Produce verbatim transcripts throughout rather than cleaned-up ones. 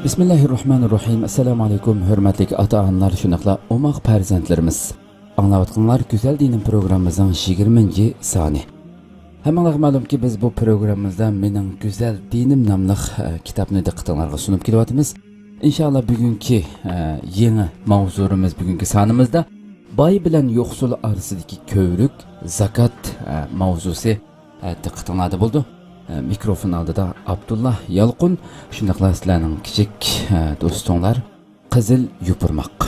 بىسمىللاھىررەھمانىررەھىم. ئەسسالامۇ ئەلەيكۇم، ھۆرمەتلىك ئاتا-ئانىلار، شۇنداقلا ئوماق پەرزەنتلىرىمىز. ئاڭلاۋاتقانلار گۈزەل دىنىم پروگراممىمىزنىڭ يىگىرمىنچى سانى. ھەممىڭلارغا مەلۇمكى، بىز بۇ پروگراممىمىزدا مېنىڭ گۈزەل دىنىم ناملىق، ئە، كىتابنى دىققىتىڭلارغا سۇنۇپ كېلىۋاتىمىز. ئىنشائاللا، بۈگۈنكى، ئە، يېڭى ماۋزۇلىرىمىز، بۈگۈنكى سانىمىزدا باي بىلەن يوقسۇل ئارىسىدىكى كۆۋرۈك، زاكات، ئە، ماۋزۇسى، ئە، دىققىتىڭلاردا بولىدۇ. ئە، مىكروفون ئالدىدا ئابدۇللا يالقۇن، شۇنداقلا سىلەرنىڭ كىچىك، ئە، دوستۇڭلار قىزىل يوپۇرماق.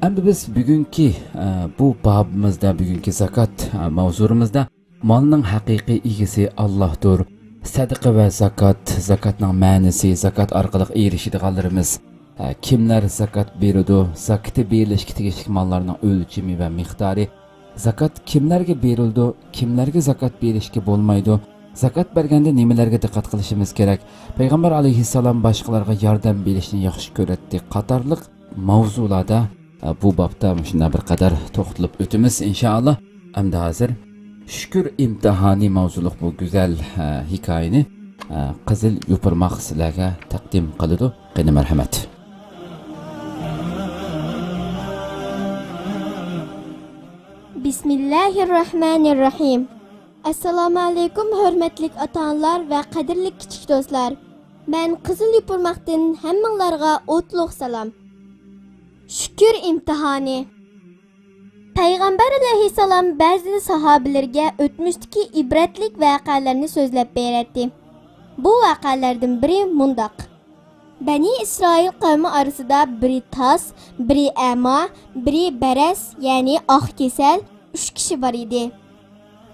ئەمدى بىز بۈگۈنكى، ئە، بۇ بابىمىزدا، بۈگۈنكى زاكات، ئە، ماۋزۇمىزدا مالنىڭ ھەقىقىي ئىگىسى ئاللاھدۇر. سەدىقە ۋە زاكات، زاكاتنىڭ مەنىسى، زاكات ئارقىلىق ئېرىشىدىغانلىرىمىز، ئە، كىملەر زاكات بېرىدۇ، زاكىتى بېرىلىشكە تېگىشلىك ماللارنىڭ ئۆلچىمى ۋە مىقدارى، زاكات كىملەرگە بېرىلىدۇ، كىملەرگە زاكات بېرىشكە بولمايدۇ، زاكات بەرگەندە نېمىلەرگە دىققەت قىلىشىمىز كېرەك، پەيغەمبەر ئەلەيھىسسالام باشقىلارغا ياردەم بېرىشنى ياخشى كۆرەتتى قاتارلىق ماۋزۇلاردا، ئە، بۇ بابتا مۇشۇنداق بىر قەدەر توختىلىپ ئۆتىمىز، ئىنشائاللا. ئەمدى ھازىر شۈكۈر ئىمتىھانى ماۋزۇلۇق بۇ گۈزەل، ئە، ھېكايىنى، ئە، قىزىل يوپۇرماق سىلەرگە تەقدىم قىلىدۇ. قېنى، مەرھەمەت. بىسمىللاھىررەھمانىررەھىم. ئەسسالامۇئەلەيكۇم، ھۆرمەتلىك ئاتا-ئانىلار ۋە قەدىرلىك كىچىك دوستلار. مەن قىزىل يوپۇرماقتىن ھەممىڭلارغا ئوتلۇق سالام. شۈكۈر ئىمتىھانى. پەيغەمبەر ئەلەيھىسسالام بەزىدە ساھابىلىرىگە ئۆتمۈشتىكى ئىبرەتلىك ۋەقەلەرنى سۆزلەپ بېرەتتى. بۇ ۋەقەلەردىن بىرى مۇنداق. بەنى ئىسرائىل قەۋمى ئارىسىدا بىرى تاس، بىرى ئەما، بىرى بەرەس، يەنى ئاق كېسەل، ئۈچ كىشى بار ئىدى.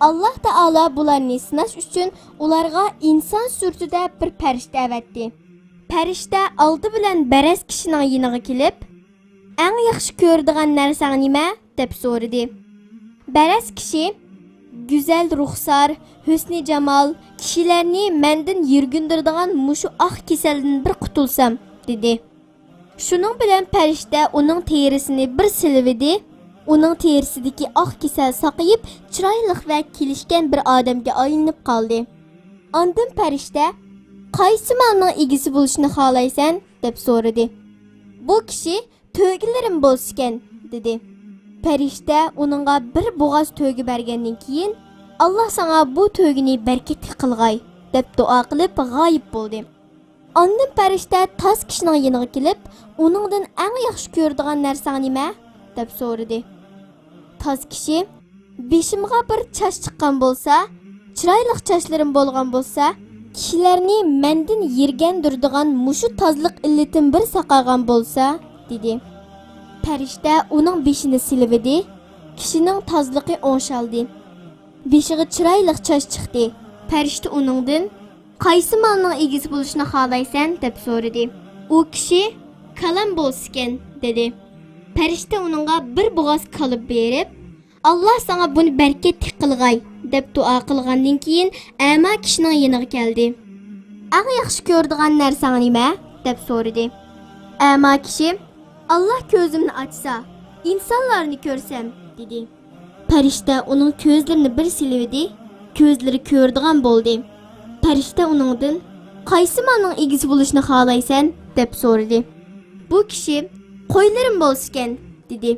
ئاللاھ تائالا بۇلارنى سىناش ئۈچۈن ئۇلارغا ئىنسان سۈرىتىدە بىر پەرىشتە ئەۋەتتى. پەرىشتە ئالدى بىلەن بەرەس كىشىنىڭ يېنىغا كېلىپ، «ئەڭ ياخشى كۆرىدىغان نەرسەڭ نېمە؟» دەپ سورىدى. بەرەس كىشى، «گۈزەل رۇخسار، ھۆسنى جامال، كىشىلەرنى مەندىن يىرگۈندۈرىدىغان مۇشۇ ئاق كېسەلدىن بىر قۇتۇلسام» دېدى. شۇنىڭ بىلەن پەرىشتە ئۇنىڭ تېرىسىنى بىر سىلىۋىدى. ئۇنىڭ تېرىسىدىكى ئاق كېسەل ساقىيىپ، چىرايلىق ۋە كېلىشكەن بىر ئادەمگە ئايلىنىپ قالدى. ئاندىن پەرىشتە، «قايسى مالنىڭ ئىگىسى بولۇشنى خالايسەن؟» دەپ سورىدى. بۇ كىشى، «تۆگىلىرىم بولسىكەن» دېدى. پەرىشتە ئۇنىڭغا، «بىر بوغاز تۆگە بەرگەندىن كېيىن، ئاللاھ ساڭا بۇ تۆگىنى بەرىكەتلىك قىلغاي» دەپ دۇئا قىلىپ غايىب بولدى. ئاندىن پەرىشتە تاس كىشىنىڭ يېنىغا كېلىپ، ئۇنىڭدىن، «ئەڭ ياخشى كۆرىدىغان نەرسەڭ نېمە؟» دەپ سورىدى. تاس كىشى، «بېشىمغا بىر چاچ چىققان بولسا، چىرايلىق چاچلىرىم بولغان بولسا، كىشىلەرنى مەندىن يىرگەندۈرىدىغان مۇشۇ تازىلىق ئىللىتىم بىر ساقايغان بولسا» دېدى. پەرىشتە ئۇنىڭ بېشىنى سىلىۋىدى. كىشىنىڭ تازىلىقى ئوڭشالدى. بېشىغا چىرايلىق چاچ چىقتى. پەرىشتە ئۇنىڭدىن، «قايسى مالنىڭ ئىگىسى بولۇشنى خالايسەن؟» دەپ سورىدى. ئۇ كىشى، «كالام بولسىكەن» دېدى. پەرىشتە ئۇنىڭغا بىر بوغاز كالا بېرىپ، «ئاللاھ ساڭا بۇنى بەرىكەتلىك قىلغاي» دەپ دۇئا قىلغاندىن كېيىن، ئەما كىشىنىڭ يېنىغا كەلدى. «ئەڭ ياخشى كۆرىدىغان نەرسەڭ نېمە؟» دەپ سورىدى. ئەما كىشى، «ئاللاھ كۆزۈمنى ئاچسا، ئىنسانلارنى كۆرسەم» دېدى. پەرىشتە ئۇنىڭ كۆزلىرىنى بىر سېلىۋىدى، كۆزلىرى كۆرىدىغان بولدى. پەرىشتە ئۇنىڭدىن، «قايسى مالنىڭ ئىگىسى بولۇشنى خالايسەن؟» دەپ سورىدى. بۇ كىشى، «قويلىرىم بولسىكەن» دېدى.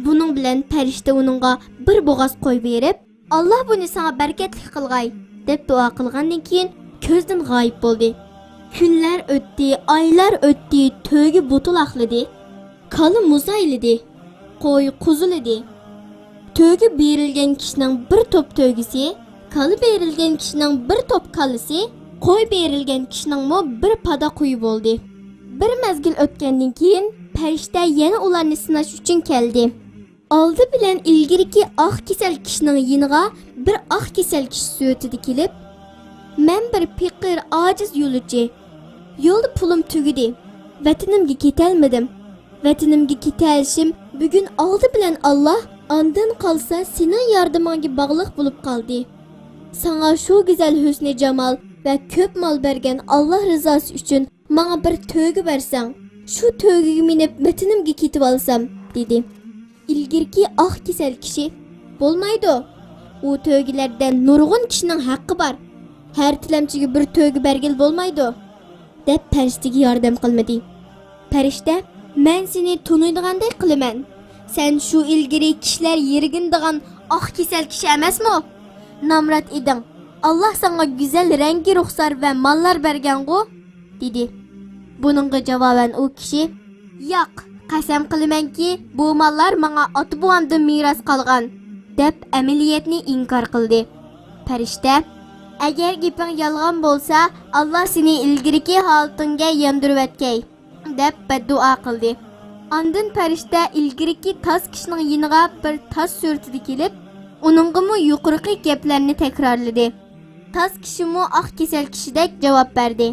بۇنىڭ بىلەن پەرىشتە ئۇنىڭغا بىر بوغاز قوي بېرىپ، «ئاللاھ بۇنى ساڭا بەرىكەتلىك قىلغاي» دەپ دۇئا قىلغاندىن كېيىن، كۆزدىن غايىب بولدى. كۈنلەر ئۆتتى، ئايلار ئۆتتى، تۆگە بۇتۇل ئاقلىدى. كالا مۇز ئايلىدى، قوي قۇزىلىدى. تۆگە بېرىلگەن كىشىنىڭ بىر توپ تۆگىسى، كالا بېرىلگەن كىشىنىڭ بىر توپ كالىسى، قوي بېرىلگەن كىشىنىڭمۇ بىر پادا قويى بولدى. بىر مەزگىل ئۆتكەندىن كېيىن، پەرىشتە يەنە ئۇلارنى سىناش ئۈچۈن كەلدى. ئالدى بىلەن ئىلگىرىكى ئاق كېسەل كىشىنىڭ يېنىغا بىر ئاق كېسەل كىشى سۈرىتىدە كېلىپ، «مەن بىر پېقىر، ئاجىز يولۇچى. يولدا پۇلۇم تۈگىدى. ۋەتىنىمگە كېتەلمىدىم. ۋەتىنىمگە كېتەلىشىم بۈگۈن ئالدى بىلەن ئاللاھ، ئاندىن قالسا سېنىڭ ياردىمىڭگە باغلىق بولۇپ قالدى. ساڭا شۇ گۈزەل ھۆسنى جامال ۋە كۆپ مال بەرگەن ئاللاھ رىزاسى ئۈچۈن ماڭا بىر تۆگە بەرسەڭ، شۇ تۆگىگە مىنىپ ۋەتىنىمگە كېتىۋالسام» دېدى. ئىلگىرىكى ئاق كېسەل كىشى، «بولمايدۇ. ئۇ تۆگىلەردە نۇرغۇن كىشىنىڭ ھەققى بار. ھەر تىلەمچىگە بىر تۆگە بەرگىلى بولمايدۇ، دەپ پەرىشتىگە ياردەم قىلمىدى. پەرىشتە، مەن سېنى تونۇيدىغاندەك قىلىمەن. سەن شۇ ئىلگىرى كىشىلەر يىرگىنىدىغان ئاق كېسەل كىشى ئەمەسمۇ؟ نامرات ئىدىڭ. ئاللا ساڭا گۈزەل رەڭگى رۇخسار ۋە ماللار بەرگەنغۇ؟ دېدى. بۇنىڭغا جاۋابەن ئۇ كىشى، ياق، قەسەم قىلىمەنكى، بۇ ماللار ماڭا ئاتا-بوۋامدىن مىراس قالغان، دەپ ئەمەلىيەتنى ئىنكار قىلدى. پەرىشتە، ئەگەر گېپىڭ يالغان بولسا، ئاللا سېنى ئىلگىرىكى ھالىتىڭگە ياندۇرۇۋەتكەي، دەپ بەددۇئا قىلدى. ئاندىن پەرىشتە ئىلگىرىكى تاز كىشىنىڭ يېنىغا بىر تاز سۈرىتىدە كېلىپ، ئۇنىڭغىمۇ يۇقىرىقى گەپلەرنى تەكرارلىدى. تاز كىشىمۇ ئاق كېسەل كىشىدەك جاۋاب بەردى.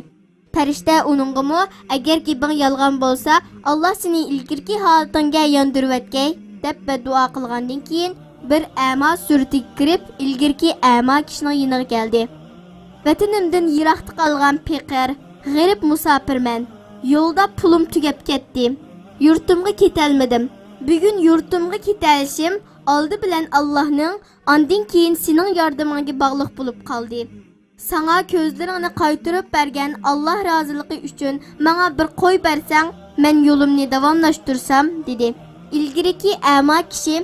پەرىشتە ئۇنىڭغىمۇ، ئەگەر گېپىڭ يالغان بولسا، ئاللا سېنى ئىلگىرىكى ھالىتىڭگە ياندۇرۇۋەتكەي، دەپ بەددۇئا قىلغاندىن كېيىن، بىر ئەما سۈرىتىگە كىرىپ، ئىلگىرىكى ئەما كىشىنىڭ يېنىغا كەلدى. ۋەتىنىمدىن يىراقتا قالغان پېقىر، غېرىب مۇساپىرمەن. يولدا پۇلۇم تۈگەپ كەتتى. يۇرتۇمغا كېتەلمىدىم. بۈگۈن يۇرتۇمغا كېتەلىشىم ئالدى بىلەن ئاللانىڭ، ئاندىن كېيىن سېنىڭ ياردىمىڭگە باغلىق بولۇپ قالدى. ساڭا كۆزلىرىڭنى قايتۇرۇپ بەرگەن ئاللا رازىلىقى ئۈچۈن ماڭا بىر قوي بەرسەڭ، مەن يولۇمنى داۋاملاشتۇرسام، دېدى. ئىلگىرىكى ئەما كىشى،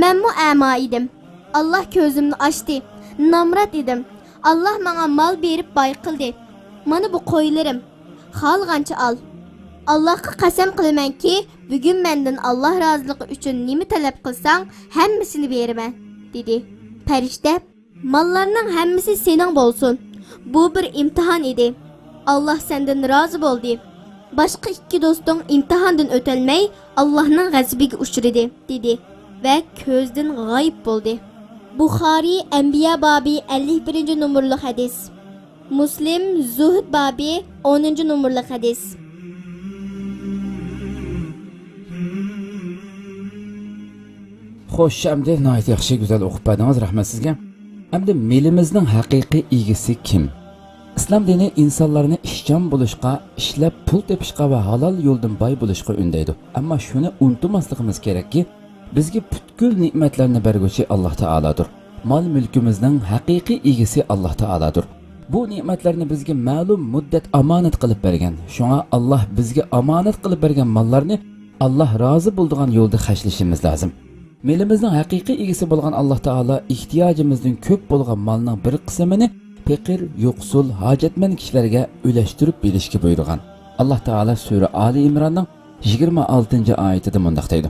مەنمۇ ئەما ئىدىم. ئاللا كۆزۈمنى ئاچتى. نامرات ئىدىم. ئاللا ماڭا مال بېرىپ باي قىلدى. مانا بۇ قويلىرىم. خالىغانچە ئال. ئاللاغا قەسەم قىلىمەنكى، بۈگۈن مەندىن ئاللا رازىلىقى ئۈچۈن نېمە تەلەپ قىلساڭ، ھەممىسىنى بېرىمەن، دېدى. پەرىشتە، ماللارنىڭ ھەممىسى سېنىڭ بولسۇن. بۇ بىر ئىمتىھان ئىدى. ئاللا سەندىن رازى بولدى. باشقا ئىككى دوستۇڭ ئىمتىھاندىن ئۆتەلمەي، ئاللانىڭ غەزىپىگە ئۇچرىدى، دېدى ۋە كۆزدىن غايىب بولدى. بۇخارىي، ئەنبىيا بابى، ئەللىك بىرىنچى نومۇرلۇق ھەدىس. مۇسلىم، زۇھد بابى، ئونىنچى نومۇرلۇق ھەدىس. خوش، ئەمدى ناھايىتى ياخشى، گۈزەل ئوقۇپ بەردىڭىز، رەھمەت سىزگە. ئەمدى مېلىمىزنىڭ ھەقىقىي ئىگىسى كىم؟ ئىسلام دىنى ئىنسانلارنى ئىشچان بولۇشقا، ئىشلەپ پۇل تېپىشقا ۋە ھالال يولدىن باي بولۇشقا ئۈندەيدۇ. ئەمما شۇنى ئۇنتۇماسلىقىمىز كېرەككى، بىزگە پۈتكۈل نېمەتلەرنى بەرگۈچى ئاللا تائالادۇر. مال-مۈلكىمىزنىڭ ھەقىقىي ئىگىسى ئاللا تائالادۇر. بۇ نېمەتلەرنى بىزگە مەلۇم مۇددەت ئامانەت قىلىپ بەرگەن. شۇڭا ئاللا بىزگە ئامانەت قىلىپ بەرگەن ماللارنى ئاللا رازى بولىدىغان يولدا خەجلىشىمىز لازىم. مېلىمىزنىڭ ھەقىقىي ئىگىسى بولغان ئاللا تائالا ئېھتىياجىمىزدىن كۆپ بولغان مالنىڭ بىر قىسمىنى پېقىر، يوقسۇل، ھاجەتمەند كىشىلەرگە ئۈلەشتۈرۈپ بېرىشكە بۇيرۇغان. ئاللا تائالا سۈرە ئالى ئىمراننىڭ يىگىرمە ئالتىنچى ئايىتىدە مۇنداق دەيدۇ: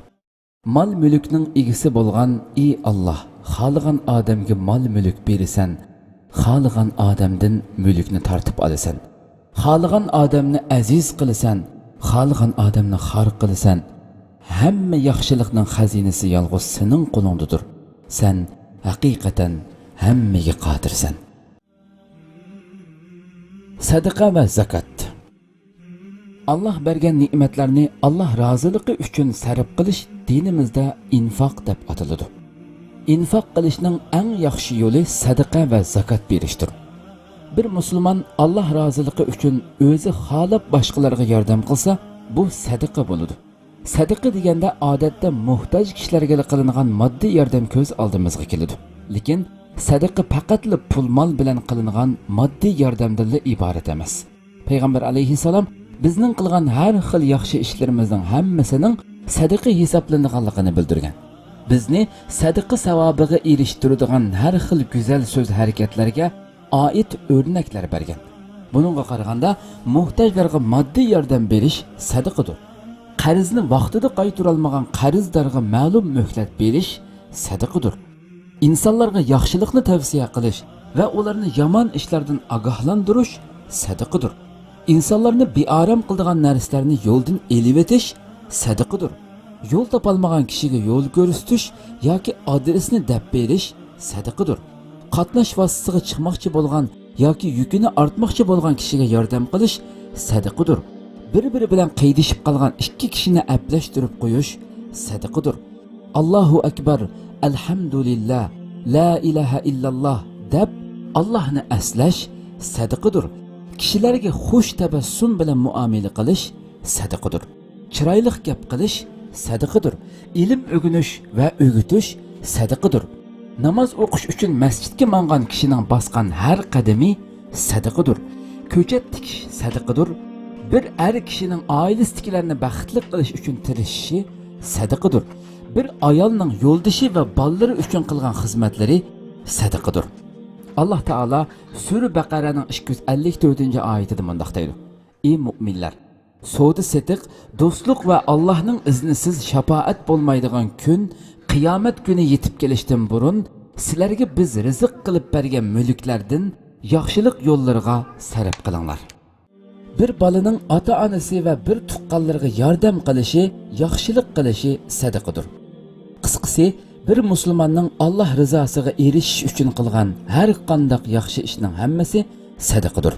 مال-مۈلۈكنىڭ ئىگىسى بولغان، ئى ئاللا، خالىغان ئادەمگە مال-مۈلۈك بېرىسەن، خالىغان ئادەمدىن مۈلۈكنى تارتىپ ئالىسەن. خالىغان ئادەمنى ئەزىز قىلىسەن، خالىغان ئادەمنى خار قىلىسەن. ھەممە ياخشىلىقنىڭ خەزىنىسى يالغۇز سېنىڭ قولۇڭدىدۇر. سەن ھەقىقەتەن ھەممىگە قادىرسەن. سەدىقە ۋە زاكات. ئاللا بەرگەن نېمەتلەرنى ئاللا رازىلىقى ئۈچۈن سەرپ قىلىش دىنىمىزدە ئىنفاق دەپ ئاتىلىدۇ. ئىنفاق قىلىشنىڭ ئەڭ ياخشى يولى سەدىقە ۋە زاكات بېرىشتۇر. بىر مۇسۇلمان ئاللا رازىلىقى ئۈچۈن ئۆزى خالاپ باشقىلارغا ياردەم قىلسا، بۇ سەدىقە بولىدۇ. سەدىقە دېگەندە ئادەتتە موھتاج كىشىلەرگىلا قىلىنغان ماددىي ياردەم كۆز ئالدىمىزغا كېلىدۇ. لېكىن سەدىقە پەقەتلا پۇل-مال بىلەن قىلىنغان ماددىي ياردەمدىنلا ئىبارەت ئەمەس. پەيغەمبەر ئەلەيھىسسالام بىزنىڭ قىلغان ھەر خىل ياخشى ئىشلىرىمىزنىڭ ھەممىسىنىڭ سەدىقە ھېسابلىنىدىغانلىقىنى بىلدۈرگەن. بىزنى سەدىقە ساۋابىغا ئېرىشتۈرىدىغان ھەر خىل گۈزەل سۆز-ھەرىكەتلەرگە ئائىت ئۆرنەكلەر بەرگەن. بۇنىڭغا قارىغاندا، موھتاجلارغا ماددىي ياردەم بېرىش سەدىقىدۇر. قەرزنى ۋاقتىدا قايتۇرالمىغان قەرزدارغا مەلۇم مۆھلەت بېرىش سەدىقىدۇر. ئىنسانلارغا ياخشىلىقنى تەۋسىيە قىلىش ۋە ئۇلارنى يامان ئىشلاردىن ئاگاھلاندۇرۇش سەدىقىدۇر. ئىنسانلارنى بىئارام قىلىدىغان نەرسىلەرنى يولدىن ئېلىۋېتىش سەدىقىدۇر. يول تاپالمىغان كىشىگە يول كۆرسىتىش ياكى ئادرېسنى دەپ بېرىش سەدىقىدۇر. قاتناش ۋاسىتىسىغا چىقماقچى بولغان ياكى يۈكىنى ئارتماقچى بولغان كىشىگە ياردەم قىلىش سەدىقىدۇر. بىر-بىرى بىلەن قىيدىشىپ قالغان ئىككى كىشىنى ئەپلەشتۈرۈپ قويۇش سەدىقىدۇر. ئاللاھۇ ئەكبەر، ئەلھەمدۇلىللا، لا ئىلاھە ئىللاللا دەپ ئاللاھنى ئەسلەش سەدىقىدۇر. كىشىلەرگە خۇش تەبەسسۇم بىلەن مۇئامىلە قىلىش سەدىقىدۇر. چىرايلىق گەپ قىلىش سەدىقىدۇر. ئىلىم ئۆگىنىش ۋە ئۆگىتىش سەدىقىدۇر. ناماز ئوقۇش ئۈچۈن مەسچىتكە ماڭغان كىشىنىڭ باسقان ھەر قەدىمى سەدىقىدۇر. كۆچەت تىكىش سەدىقىدۇر. بىر ئەر كىشىنىڭ ئائىلىسىدىكىلەرنى بەختلىك قىلىش ئۈچۈن تىرىشىشى سەدىقىدۇر. بىر ئايالنىڭ يولدىشى ۋە بالىلىرى ئۈچۈن قىلغان خىزمەتلىرى سەدىقىدۇر. ئاللاھ تائالا سۈرە بەقەرەنىڭ ئىككى يۈز ئەللىك تۆتىنچى ئايىتىدە مۇنداق دەيدۇ: ئى مۆمىنلەر! سودا-سېتىق، دوستلۇق ۋە ئاللاھنىڭ ئىزنىسىز شاپائەت بولمايدىغان كۈن، قىيامەت كۈنى يېتىپ كېلىشتىن بۇرۇن، سىلەرگە بىز رىزىق قىلىپ بەرگەن مۈلۈكلەردىن ياخشىلىق يوللىرىغا سەرپ قىلىڭلار. بىر بالىنىڭ ئاتا-ئانىسى ۋە بىر تۇغقانلىرىغا ياردەم قىلىشى، ياخشىلىق قىلىشى سەدىقىدۇر. قىسقىسى، بىر مۇسۇلماننىڭ ئاللاھ رىزاسىغا ئېرىشىش ئۈچۈن قىلغان ھەر قانداق ياخشى ئىشنىڭ ھەممىسى سەدىقىدۇر.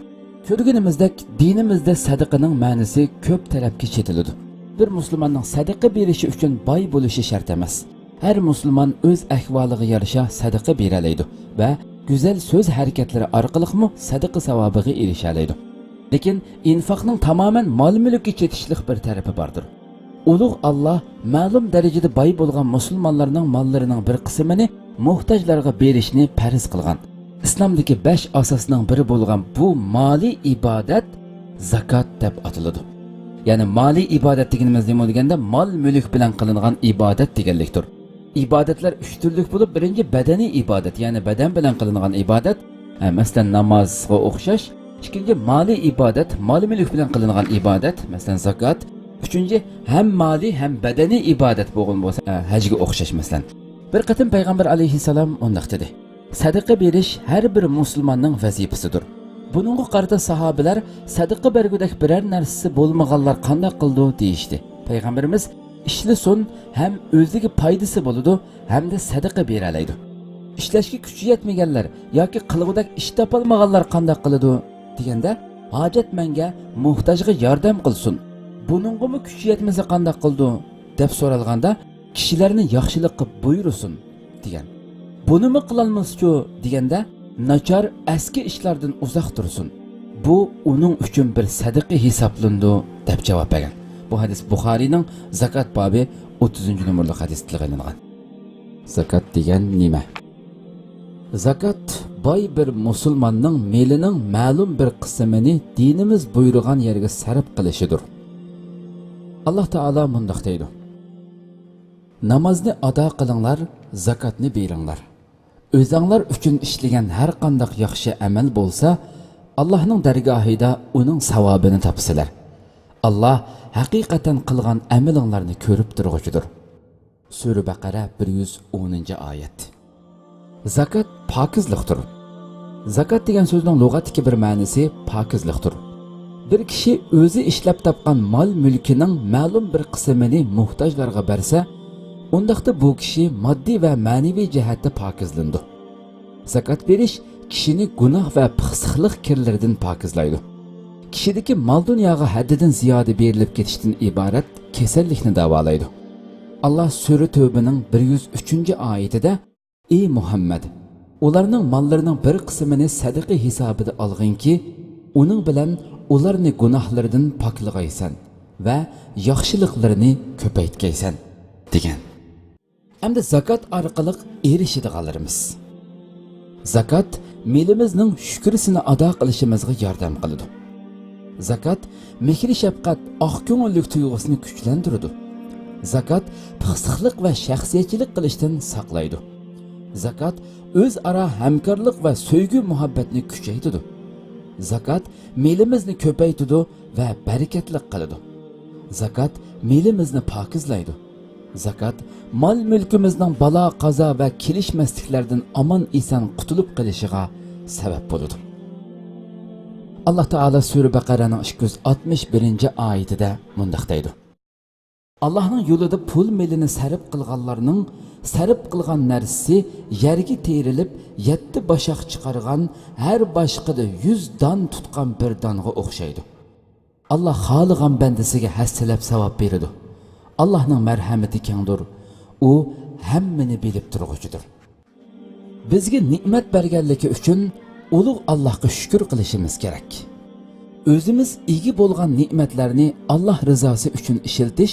كۆرگىنىمىزدەك، دىنىمىزدە سەدىقىنىڭ مەنىسى كۆپ تەرەپكە چېتىلىدۇ. بىر مۇسۇلماننىڭ سەدىقە بېرىشى ئۈچۈن باي بولۇشى شەرت ئەمەس. ھەر مۇسۇلمان ئۆز ئەھۋالىغا يارىشا سەدىقە بېرەلەيدۇ ۋە گۈزەل سۆز ھەرىكەتلىرى ئارقىلىقمۇ سەدىقە ساۋابىغا ئېرىشەلەيدۇ. لېكىن ئىنفاقنىڭ تامامەن مال-مۈلۈككە چېتىشلىق بىر تەرىپى باردۇر. ئۇلۇغ ئاللاھ مەلۇم دەرىجىدە باي بولغان مۇسۇلمانلارنىڭ ماللىرىنىڭ بىر قىسمىنى موھتاجلارغا بېرىشنى پەرز قىلغان. ئىسلامدىكى بەش ئاساسنىڭ بىرى بولغان بۇ مالىي ئىبادەت زاكات دەپ ئاتىلىدۇ. يەنى مالىي ئىبادەت دېگىنىمىز نېمە دېگەندە، مال-مۈلۈك بىلەن قىلىنغان ئىبادەت دېگەنلىكتۇر. ئىبادەتلەر ئۈچ تۈرلۈك بولۇپ، بىرىنچى بەدەنىي ئىبادەت، يەنى بەدەن بىلەن قىلىنغان ئىبادەت. ئە، مەسىلەن، نامازغا ئوخشاش. ئىككىنچى مالىي ئىبادەت، مال-مۈلۈك بىلەن قىلىنغان ئىبادەت، مەسىلەن، زاكات. ئۈچىنچى ھەم مالىي، ھەم بەدەنىي ئىبادەت بولغان بولسا، ئە، ھەجگە ئوخشاش، مەسىلەن. بىر قېتىم پەيغەمبەر ئەلەيھىسسالام مۇنداق دېدى: سەدىقە بېرىش ھەر بىر مۇسۇلماننىڭ ۋەزىپىسىدۇر. بۇنىڭغا قارىتا ساھابىلەر، سەدىقە بەرگۈدەك بىرەر نەرسىسى بولمىغانلار قانداق قىلىدۇ؟ دېيىشتى. پەيغەمبىرىمىز، ئىشلىسۇن، ھەم ئۆزىگە پايدىسى بولىدۇ، ھەمدە سەدىقە بېرەلەيدۇ. ئىشلەشكە كۈچى يەتمىگەنلەر ياكى قىلغۇدەك ئىش تاپالمىغانلار قانداق قىلىدۇ؟ دېگەندە، ھاجەتمەنگە، موھتاجغا ياردەم قىلسۇن. بۇنىڭغىمۇ كۈچى يەتمىسە قانداق قىلىدۇ؟ دەپ سورالغاندا، كىشىلەرنى ياخشىلىققا بۇيرۇسۇن، دېگەن. بۇنىمۇ قىلالمىسىچۇ دېگەندە، ناچار، ئەسكى ئىشلاردىن ئۇزاق تۇرسۇن. بۇ ئۇنىڭ ئۈچۈن بىر سەدىقە ھېسابلىنىدۇ، دەپ جاۋاب بەرگەن. بۇ ھەدىس بۇخارىينىڭ زاكات بابى ئوتتۇزىنچى نومۇرلۇق ھەدىستە تىلغا ئېلىنغان. زاكات دېگەن نېمە؟ زاكات باي بىر مۇسۇلماننىڭ مېلىنىڭ مەلۇم بىر قىسمىنى دىنىمىز بۇيرۇغان يەرگە سەرپ قىلىشىدۇر. ئاللاھ تائالا مۇنداق دەيدۇ: نامازنى ئادا قىلىڭلار، زاكاتنى بېرىڭلار. ئۆزەڭلار ئۈچۈن ئىشلىگەن ھەر قانداق ياخشى ئەمەل بولسا، ئاللاھنىڭ دەرگاھىدا ئۇنىڭ ساۋابىنى تاپىسىلەر. ئاللاھ ھەقىقەتەن قىلغان ئەمىلىڭلارنى كۆرۈپ تۇرغۇچىدۇر. سۈرە بەقەرە، بىر يۈز ئونىنچى ئايەت. زاكات پاكىزلىقتۇر. زاكات دېگەن سۆزنىڭ لۇغەتتىكى بىر مەنىسى پاكىزلىقتۇر. بىر كىشى ئۆزى ئىشلەپ تاپقان مال-مۈلكىنىڭ مەلۇم بىر قىسمىنى موھتاجلارغا بەرسە، ئۇنداقتا بۇ كىشى ماددىي ۋە مەنىۋى جەھەتتە پاكىزلىنىدۇ. زاكات بېرىش كىشىنى گۇناھ ۋە پىخسىقلىق كىرلىرىدىن پاكىزلايدۇ. كىشىدىكى مال-دۇنياغا ھەددىدىن زىيادە بېرىلىپ كېتىشتىن ئىبارەت كېسەللىكنى داۋالايدۇ. ئاللاھ سۈرە تەۋبىنىڭ بىر يۈز ئۈچىنچى ئايىتىدە، ئى مۇھەممەد، ئۇلارنىڭ ماللىرىنىڭ بىر قىسمىنى سەدىقە ھېسابىدا ئالغىنكى، ئۇنىڭ بىلەن ئۇلارنى گۇناھلىرىدىن پاكلىغايسەن ۋە ياخشىلىقلىرىنى كۆپەيتكەيسەن، دېگەن. ئەمدى زاكات ئارقىلىق ئېرىشىدىغانلىرىمىز. زاكات مېلىمىزنىڭ شۈكرىسىنى ئادا قىلىشىمىزغا ياردەم قىلىدۇ. زاكات مېھرى-شەپقەت، ئاق كۆڭۈللۈك تۇيغۇسىنى كۈچلەندۈرىدۇ. زاكات پىخسىقلىق ۋە شەخسىيەتچىلىك قىلىشتىن ساقلايدۇ. زاكات ئۆزئارا ھەمكارلىق ۋە سۆيگۈ-مۇھەببەتنى كۈچەيتىدۇ. زاكات مېلىمىزنى كۆپەيتىدۇ ۋە بەرىكەتلىك قىلىدۇ. زاكات مېلىمىزنى پاكىزلايدۇ. زاكات مال-مۈلكىمىزنىڭ بالا-قازا ۋە كېلىشمەسلىكلەردىن ئامان-ئېسەن قۇتۇلۇپ قېلىشىغا سەۋەب بولىدۇ. ئاللاھ تائالا سۈرە بەقەرەنىڭ ئىككى يۈز ئاتمىش بىرىنچى ئايىتىدە مۇنداق دەيدۇ: ئاللاھنىڭ يولىدا پۇل-مېلىنى سەرپ قىلغانلارنىڭ سەرپ قىلغان نەرسىسى يەرگە تېرىلىپ، يەتتە باشاق چىقارغان ھەر باشقىدا يۈز دان تۇتقان بىر دانغا ئوخشايدۇ. ئاللاھ خالىغان بەندىسىگە ھەسسىلەپ ساۋاب بېرىدۇ. ئاللاھنىڭ مەرھەمىتى كەڭدۇر، ئۇ ھەممىنى بىلىپ تۇرغۇچىدۇر. بىزگە نېمەت بەرگەنلىكى ئۈچۈن ئۇلۇغ ئاللاھقا شۈكۈر قىلىشىمىز كېرەك. ئۆزىمىز ئىگە بولغان نېمەتلەرنى ئاللاھ رىزاسى ئۈچۈن ئىشلىتىش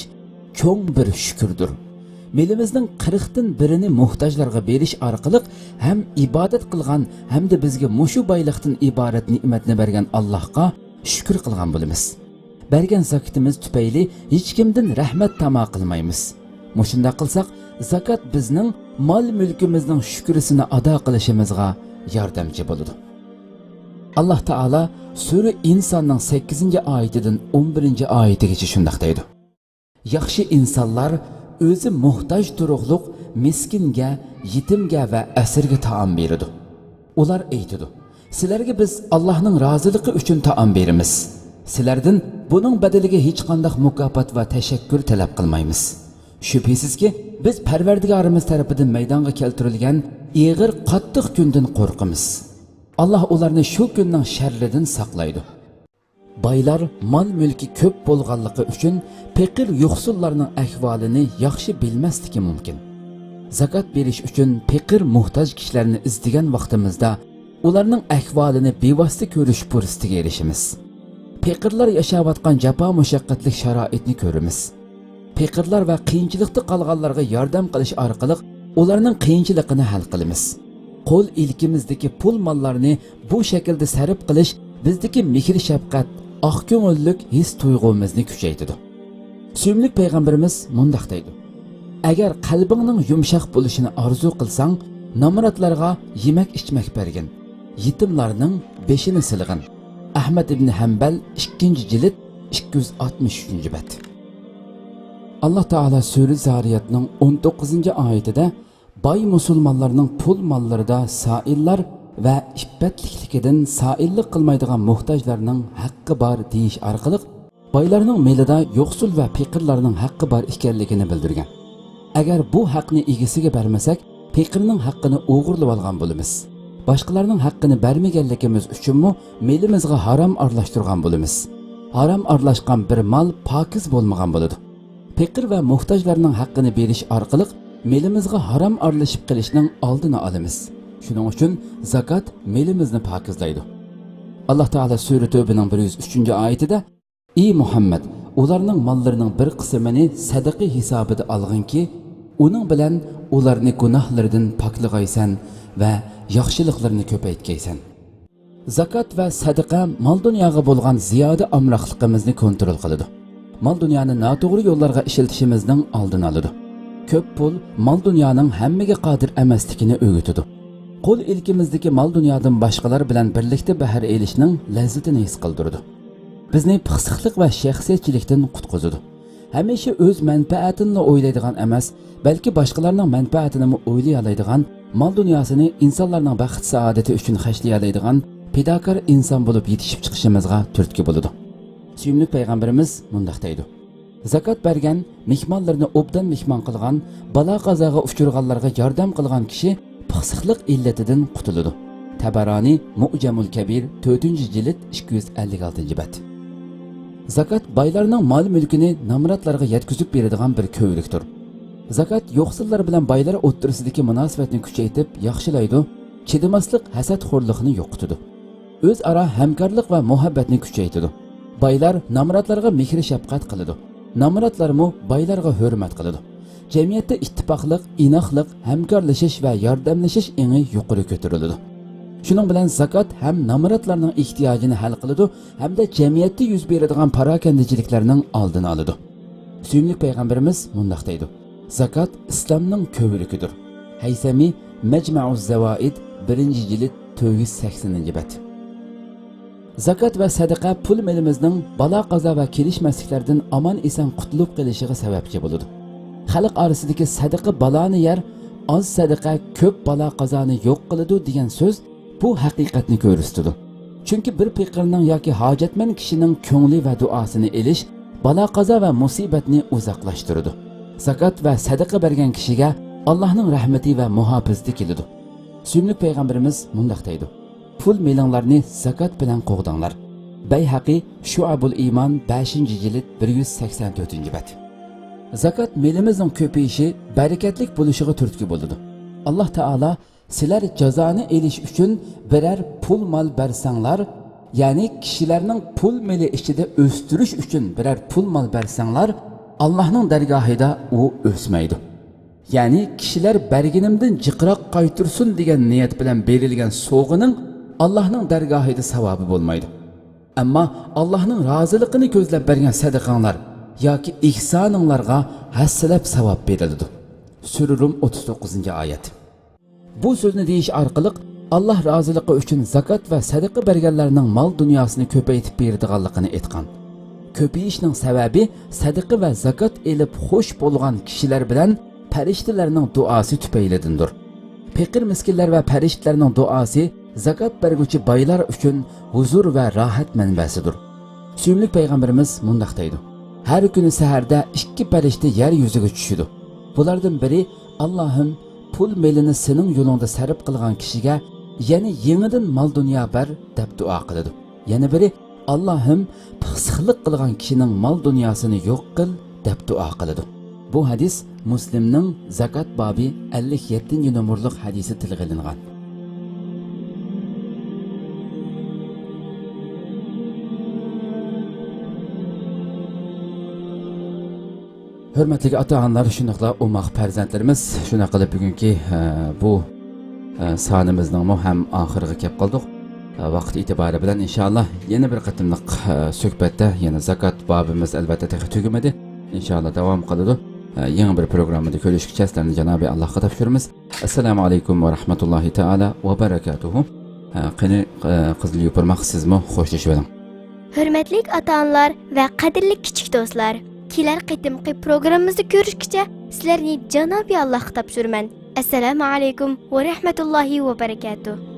چوڭ بىر شۈكۈردۇر. مېلىمىزنىڭ قىرىقتىن بىرىنى موھتاجلارغا بېرىش ئارقىلىق ھەم ئىبادەت قىلغان، ھەمدە بىزگە مۇشۇ بايلىقتىن ئىبارەت نېمەتنى بەرگەن ئاللاھقا شۈكۈر قىلغان بولىمىز. بەرگەن زاكىتىمىز تۈپەيلى ھېچكىمدىن رەھمەت تاما قىلمايمىز. مۇشۇنداق قىلساق، زاكات بىزنىڭ مال-مۈلكىمىزنىڭ شۈكرىسىنى ئادا قىلىشىمىزغا ياردەمچى بولىدۇ. ئاللاھ تائالا سۈرە ئىنساننىڭ سەككىزىنچى ئايىتىدىن ئون بىرىنچى ئايىتىگىچە شۇنداق دەيدۇ: ياخشى ئىنسانلار ئۆزى موھتاج تۇرۇقلۇق مىسكىنگە، يېتىمگە ۋە ئەسىرگە تائام بېرىدۇ. ئۇلار ئېيتىدۇ: سىلەرگە بىز ئاللاھنىڭ رازىلىقى ئۈچۈن تائام بېرىمىز. سىلەردىن بۇنىڭ بەدىلىگە ھېچقانداق مۇكاپات ۋە تەشەككۈر تەلەپ قىلمايمىز. شۈبھىسىزكى، بىز پەرۋەردىگارىمىز تەرىپىدىن مەيدانغا كەلتۈرۈلگەن ئېغىر، قاتتىق كۈندىن قورقىمىز. ئاللاھ ئۇلارنى شۇ كۈننىڭ شەررىدىن ساقلايدۇ. بايلار مال-مۈلكى كۆپ بولغانلىقى ئۈچۈن پېقىر يوقسۇللارنىڭ ئەھۋالىنى ياخشى بىلمەسلىكى مۇمكىن. زاكات بېرىش ئۈچۈن پېقىر موھتاج كىشىلەرنى ئىزدىگەن ۋاقتىمىزدا ئۇلارنىڭ ئەھۋالىنى بىۋاسىتە كۆرۈش پۇرسىتىگە ئېرىشىمىز. پېقىرلار ياشاۋاتقان جاپا-مۇشەققەتلىك شارائىتنى كۆرىمىز. پېقىرلار ۋە قىيىنچىلىقتا قالغانلارغا ياردەم قىلىش ئارقىلىق ئۇلارنىڭ قىيىنچىلىقىنى ھەل قىلىمىز. قول ئىلكىمىزدىكى پۇل-ماللارنى بۇ شەكىلدە سەرپ قىلىش بىزدىكى مېھىر-شەپقەت، ئاق كۆڭۈللۈك ھېس-تۇيغۇمىزنى كۈچەيتىدۇ. سۆيۈملۈك پەيغەمبىرىمىز مۇنداق دەيدۇ: ئەگەر قەلبىڭنىڭ يۇمشاق بولۇشىنى ئارزۇ قىلساڭ، نامراتلارغا يېمەك-ئىچمەك بەرگىن، يېتىملارنىڭ بېشىنى سىلىغىن. ئەھمەد ئىبنى ھەمبەل، ئىككىنچى جىلىد، ئىككى يۈز ئاتمىش ئۈچىنچى بەت. ئاللاھ تائالا سۈرە زارىياتنىڭ ئون توققۇزىنچى ئايىتىدە باي مۇسۇلمانلارنىڭ پۇل ماللىرىدا سائىللار ۋە ئىپپەتلىكلىكىدىن سائىللىق قىلمايدىغان موھتاجلارنىڭ ھەققى بار دېيىش ئارقىلىق بايلارنىڭ مېلىدا يوقسۇل ۋە پېقىرلارنىڭ ھەققى بار ئىكەنلىكىنى بىلدۈرگەن. ئەگەر بۇ ھەقنى ئىگىسىگە بەرمىسەك، پېقىرنىڭ ھەققىنى ئوغرىلىۋالغان بولىمىز. باشقىلارنىڭ ھەققىنى بەرمىگەنلىكىمىز ئۈچۈنمۇ مېلىمىزغا ھارام ئارىلاشتۇرغان بولىمىز. ھارام ئارىلاشقان بىر مال پاكىز بولمىغان بولىدۇ. پېقىر ۋە موھتاجلارنىڭ ھەققىنى بېرىش ئارقىلىق مېلىمىزغا ھارام ئارىلىشىپ قېلىشنىڭ ئالدىنى ئالىمىز. شۇنىڭ ئۈچۈن زاكات مېلىمىزنى پاكىزلايدۇ. ئاللاھ تائالا سۈرە تۆبىنىڭ بىر يۈز ئۈچىنچى ئايىتىدە: ئى مۇھەممەد، ئۇلارنىڭ ماللىرىنىڭ بىر قىسمىنى سەدىقە ھېسابىدا ئالغىنكى، ئۇنىڭ بىلەن ئۇلارنى گۇناھلىرىدىن پاكلىغايسەن ۋە ياخشىلىقلىرىنى كۆپەيتكەيسەن. زاكات ۋە سەدىقە مال-دۇنياغا بولغان زىيادە ئامراقلىقىمىزنى كونترول قىلىدۇ. مال-دۇنيانى ناتوغرا يوللارغا ئىشلىتىشىمىزنىڭ ئالدىنى ئالىدۇ. كۆپ پۇل مال-دۇنيانىڭ ھەممىگە قادىر ئەمەسلىكىنى ئۆگىتىدۇ. قول ئىلكىمىزدىكى مال-دۇنيادىن باشقىلار بىلەن بىرلىكتە بەھر ئېلىشنىڭ لەززىتىنى ھېس قىلدۇرىدۇ. بىزنى پىخسىقلىق ۋە شەخسىيەتچىلىكتىن قۇتقۇزىدۇ. ھەمىشە ئۆز مەنپەئەتىنىلا ئويلايدىغان ئەمەس، بەلكى باشقىلارنىڭ مەنپەئەتىنىمۇ ئويلىيالايدىغان، مال-دۇنياسىنى ئىنسانلارنىڭ بەخت-سائادىتى ئۈچۈن خەجلىيەلەيدىغان پىداكار ئىنسان بولۇپ يېتىشىپ چىقىشىمىزغا تۈرتكە بولىدۇ. سۆيۈملۈك پەيغەمبىرىمىز مۇنداق دەيدۇ: زاكات بەرگەن، مېھمانلىرىنى ئوبدان مېھمان قىلغان، بالا-قازاغا ئۇچرىغانلارغا ياردەم قىلغان كىشى پىخسىقلىق ئىللىتىدىن قۇتۇلىدۇ. تەبەرانى، مۇئجەمۇل كەبىر، تۆتىنچى جىلىد، ئىككى يۈز ئەللىك ئالتىنچى بەت. زاكات بايلارنىڭ مال-مۈلكىنى نامراتلارغا يەتكۈزۈپ بېرىدىغان بىر كۆۋرۈكتۇر. زاكات يوقسۇللار بىلەن بايلار ئوتتۇرىسىدىكى مۇناسىۋەتنى كۈچەيتىپ ياخشىلايدۇ، چىدىماسلىق، ھەسەتخورلۇقنى يوقىتىدۇ. ئۆزئارا ھەمكارلىق ۋە مۇھەببەتنى كۈچەيتىدۇ. بايلار نامراتلارغا مېھرى-شەپقەت قىلىدۇ. نامراتلارمۇ بايلارغا ھۆرمەت قىلىدۇ. جەمئىيەتتە ئىتتىپاقلىق، ئىناقلىق، ھەمكارلىشىش ۋە ياردەملىشىش ئېڭى يۇقىرى كۆتۈرۈلىدۇ. شۇنىڭ بىلەن زاكات ھەم نامراتلارنىڭ ئېھتىياجىنى ھەل قىلىدۇ، ھەمدە جەمئىيەتتە يۈز بېرىدىغان پاراكەندىچىلىكلەرنىڭ ئالدىنى ئالىدۇ. سۆيۈملۈك پەيغەمبىرىمىز مۇنداق دەيدۇ: زاكات ئىسلامنىڭ كۆۋرۈكىدۇر. ھەيسەمى، مەجمەئۇز زەۋائىد، بىرىنچى جىلىد، تۆت يۈز سەكسىنىنچى بەت. زاكات ۋە سەدىقە پۇل-مېلىمىزنىڭ بالا-قازا ۋە كېلىشمەسلىكلەردىن ئامان-ئېسەن قۇتۇلۇپ قېلىشىغا سەۋەبچى بولىدۇ. خەلق ئارىسىدىكى «سەدىقە بالانى يەر، ئاز سەدىقە كۆپ بالا-قازانى يوق قىلىدۇ» دېگەن سۆز بۇ ھەقىقەتنى كۆرسىتىدۇ. چۈنكى بىر پېقىرنىڭ ياكى ھاجەتمەن كىشىنىڭ كۆڭلى ۋە دۇئاسىنى ئېلىش بالا-قازا ۋە مۇسىبەتنى ئۇزاقلاشتۇرىدۇ. زاكات ۋە سەدىقە بەرگەن كىشىگە ئاللاھنىڭ رەھمىتى ۋە مۇھاپىزىتى كېلىدۇ. سۆيۈملۈك پەيغەمبىرىمىز مۇنداق دەيدۇ: پۇل-مېلىڭلارنى زاكات بىلەن قوغداڭلار. بەيھەقى، شۇئەبۇل ئىمان، بەشىنچى جىلىد، بىر يۈز سەكسەن تۆتىنچى بەت. زاكات مېلىمىزنىڭ كۆپىيىشى، بەرىكەتلىك بولۇشىغا تۈرتكە بولىدۇ. ئاللاھ تائالا: سىلەر جازانى ئېلىش ئۈچۈن بىرەر پۇل-مال بەرسەڭلار، يەنى كىشىلەرنىڭ پۇل-مېلى ئىچىدە ئۆستۈرۈش ئۈچۈن بىرەر پۇل-مال بەرسەڭلار، ئاللاھنىڭ دەرگاھىدا ئۇ ئۆسمەيدۇ. يەنى كىشىلەر بەرگىنىمدىن جىقراق قايتۇرسۇن دېگەن نىيەت بىلەن بېرىلگەن سوۋغىنىڭ ئاللاھنىڭ دەرگاھىدا ساۋابى بولمايدۇ. ئەمما ئاللاھنىڭ رازىلىقىنى كۆزلەپ بەرگەن سەدىقەڭلار ياكى ئېھسانىڭلارغا ھەسسىلەپ ساۋاب بېرىلىدۇ. سۈرە رۇم، ئوتتۇز توققۇزىنچى ئايەت. بۇ سۆزنى دېيىش ئارقىلىق ئاللاھ رازىلىقى ئۈچۈن زاكات ۋە سەدىقە بەرگەنلەرنىڭ مال دۇنياسىنى كۆپەيتىپ بېرىدىغانلىقىنى ئېيتقان. كۆپىيىشنىڭ سەۋەبى سەدىقە ۋە زاكات ئېلىپ خوش بولغان كىشىلەر بىلەن پەرىشتىلەرنىڭ دۇئاسى تۈپەيلىدىندۇر. پېقىر مىسكىنلەر ۋە پەرىشتىلەرنىڭ دۇئاسى زاكات بەرگۈچى بايلار ئۈچۈن ھۇزۇر ۋە راھەت مەنبەسىدۇر. سۆيۈملۈك پەيغەمبىرىمىز مۇنداق دەيدۇ: ھەر كۈنى سەھەردە ئىككى پەرىشتە يەر يۈزىگە چۈشىدۇ. بۇلاردىن بىرى، ئاللاھىم، پۇل مېلىنى سېنىڭ يولۇڭدا سەرپ قىلغان كىشىگە يەنە يېڭىدىن مال دۇنيا بەر، دەپ دۇئا قىلىدۇ. يەنە بىرى، ئاللاھىم، پىخسىقلىق قىلغان كىشىنىڭ مال دۇنياسىنى يوق قىل، دەپ دۇئا قىلىدۇ. بۇ ھەدىس مۇسلىمنىڭ زاكات بابى ئەللىك يەتتىنچى نومۇرلۇق ھەدىسى تىلغا ئېلىنغان. ھۆرمەتلىك ئاتا-ئانىلار، شۇنداقلا ئوماق پەرزەنتلىرىمىز، شۇنداق قىلىپ بۈگۈنكى، ئە، بۇ، ئە، سانىمىزنىڭمۇ ھەم ئاخىرىغا كەپ قالدۇق. ئە، ۋاقىت ئېتىبارى بىلەن ئىنشاللا يەنە بىر قېتىملىق، ئە، سۆھبەتتە يەنە زاكات بابىمىز ئەلۋەتتە تېخى تۈگىمىدى. ئىنشاللا داۋام قىلىدۇ. ئە، يېڭى بىر پروگراممىدا كۆرۈشكىچە سىلەرنى جانابى ئاللاھقا تاپشۇرىمىز. ئەسسالامۇ ئەلەيكۇم ۋە رەھمەتۇللاھى تائالا ۋە بەرەكاتۇھۇ. ئە، قېنى، ئە، قىزىل يوپۇرماق، سىزمۇ خوشلىشىۋېلىڭ. ھۆرمەتلىك ئاتا-ئانىلار ۋە قەدىرلىك كىچىك دوستلار، كېلەر قېتىمقى پروگراممىمىزدا كۆرۈشكىچە سىلەرنى جانابى ئاللاھقا تاپشۇرىمەن. ئەسسالامۇ ئەلەيكۇم ۋە رەھمەتۇللاھى ۋە بەرەكاتۇھ.